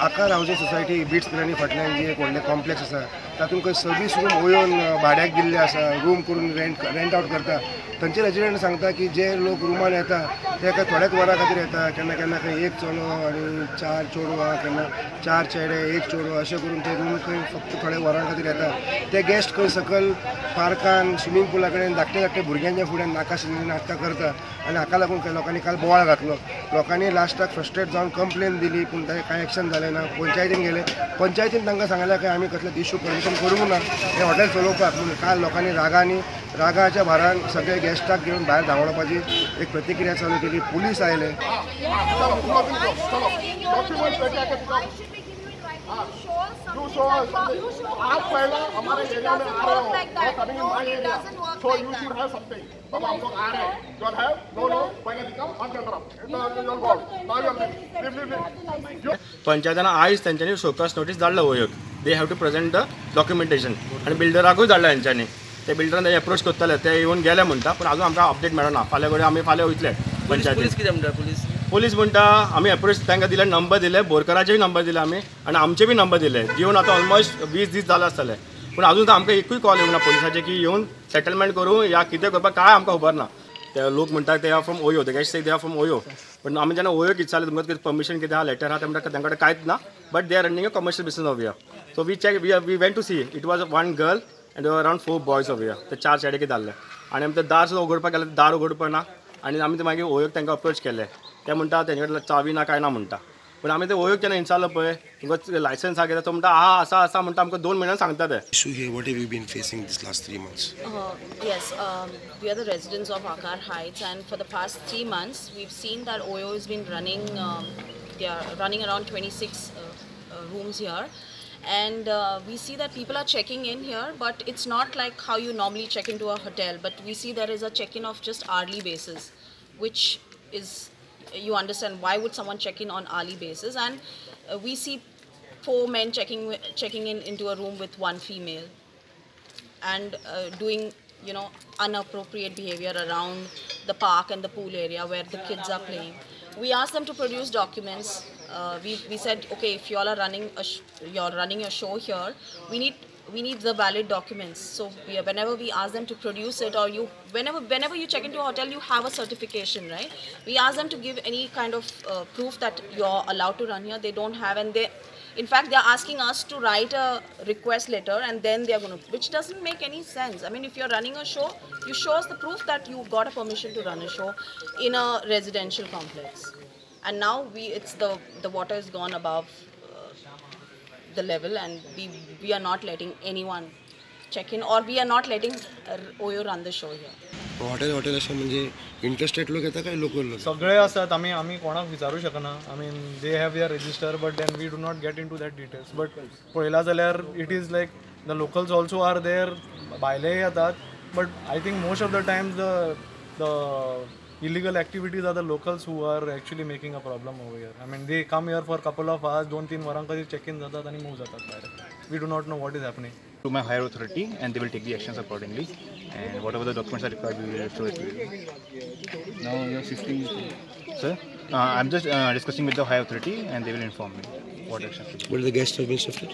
आकार housing society bits Pilani फाटल्यान जी एक व्हडलें कॉम्प्लेक्स आसा तातूंत खंय 26 रूम ओयोन भाड्याक दिल्ले आसा, रूम करून रेंट आउट करता. थंयचे रेजिडंट सांगता की जे लोक रुमान येता ते एका थोड्याच वरां खातीर येता, केन्ना केन्ना खंय एक चलो आनी 4 चेडवां, केन्ना 4 चेडे 1 चेडूं अशें करून ते रूम खंय फक्त थोड्या वरां खातीर येता. ते गेस्ट खंय सकयल पार्कान स्विमींग पुला कडेन धाकटे धाकटे भुरग्यांच्या फुड्यान नाकाशिल्लीं नाटकां करता आनी हाका लागून खंय लोकांनी काल बोवाळ घातलो. लोकांनी लास्टाक फ्रस्ट्रेट जावन कंप्लेन दिली, पूण ताणें कांय एक्शन जालें ना. पंचायतीन गेले, पंचायतीन तांकां सांगलें की आमी कसलेच इशू परमिशन करूंक ना हें हॉटेल चलोवपाक. म्हणून काल लोकांनी रागाच्या भारान सगळे गेस्टाक घेवन भायर धांवडावपाची एक प्रतिक्रिया चालू केली. पुलीस आयले. आप पहला हमारे एरिया में आ रहे हो, coming in my area, so you should have something. बाबा हम लोग आ रहे हैं, you have no no पहले दिखाओ on camera, you all go now, you leave leave. पंचायतान आयज तेंच्यांनी शोकॉज नोटीस धाडला ओयोक, they have to present the documentation. आनी बिल्डराकूय धाडला तेंच्यांनी, ते बिल्डरान तेजे एप्रोच करतले, ते येवन गेले म्हणटा, पूण आजून आमकां अपडेट मेळना. फाल्यां कडेन आमी फाल्यां वयतले पंचायतीन. कितें म्हणटा पुलीस? पुलीस म्हणटा आमी एप्रोच तांकां दिले, नंबर दिले, बोरकराचेय नंबर दिले आमी आनी आमचे बी नंबर दिले. दिवन आतां ऑलमोस्ट 20 दीस जाले आसतले, पूण आजून आमकां एकूय कॉल येवंक ना पुलिसाचे की येवन सेटलमेंट करूं या कितें करपाक, कांय आमकां खबर ना. ते लोक म्हणटा ते are from OYO, ते guest they are from OYO, पण आमी जेन्ना ओयोक विचारलें तुमकां कितें परमिशन कितें आहा, लेटर आहा, ते म्हणटा तांकां कडेन कांयच ना, but they are running a commercial business of here. So we check, we went to see, it was 1 girl and around 4 boys of here. ते 4 चेडे कितें जाल्ले आनी आमी ते दार सुद्दां उगडपाक गेले, दार उगडपाक ना. आनी आमी ते मागीर ओयोक तांकां अप्रोच केले, ते म्हणटा तेंचे कडेन चावी ना कांय ना म्हणटा. पूण आमी ते ओयोक जेन्ना विचारलो पळय तुमकां लायसन्स आहा कितें, तो म्हणटा आहा आसा आसा म्हणटा, आमकां 2 म्हयन्यान सांगता ते. Issue here, what have you been facing this last 3 months? Yes, we are the residents of Aakar Heights, and for the past 3 months we've seen that OYO has been running, they are running around 26 rooms here, and we see that people are checking in here, but it's not like how you normally check into a hotel, but we see there is a check-in of just hourly basis, which is, you understand why would someone check in on hourly basis. And we see 4 men checking in into a room with 1 female and doing, you know, inappropriate behavior around the park and the pool area where the kids are playing. We asked them to produce documents. We said, okay, if you all are running you're running your show here, we need the valid documents. So whenever we ask them to produce it, or you whenever you check into a hotel, you have a certification, right? We ask them to give any kind of proof that you're allowed to run here. They don't have, and they, in fact, they're asking us to write a request letter and then they're going to, which doesn't make any sense. I mean, if you're running a show, you show us the proof that you got a permission to run a show in a residential complex. And now the water has gone above the level, and we are not letting anyone check in, or we are not letting OYO run the show here. Hotel hotel अशें म्हणजे interested लोक येता काय local लोक? सगळे आसात, आमी आमी कोणाक विचारूं शकना. I mean they have their register, but then we do not get into that details. But पळयला जाल्यार it is like the locals also are there, भायलेय येतात, but I think most of the times the illegal activities are the locals who are actually making a problem over here. I mean, they come here for a couple of hours, 2-3 वरां कधी check in जातात आणि move जातात भायर. We do not know what is happening. To my higher authority, and they will take the actions accordingly. And whatever the documents are required, we will show it to you. Now you are shifting, sir. I'm just discussing with the higher authority, and they will inform me what actions to take. Will the guests have been shifted?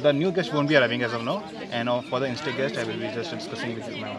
The new guest won't be arriving as of now, and for the insta guest, I will be just discussing with my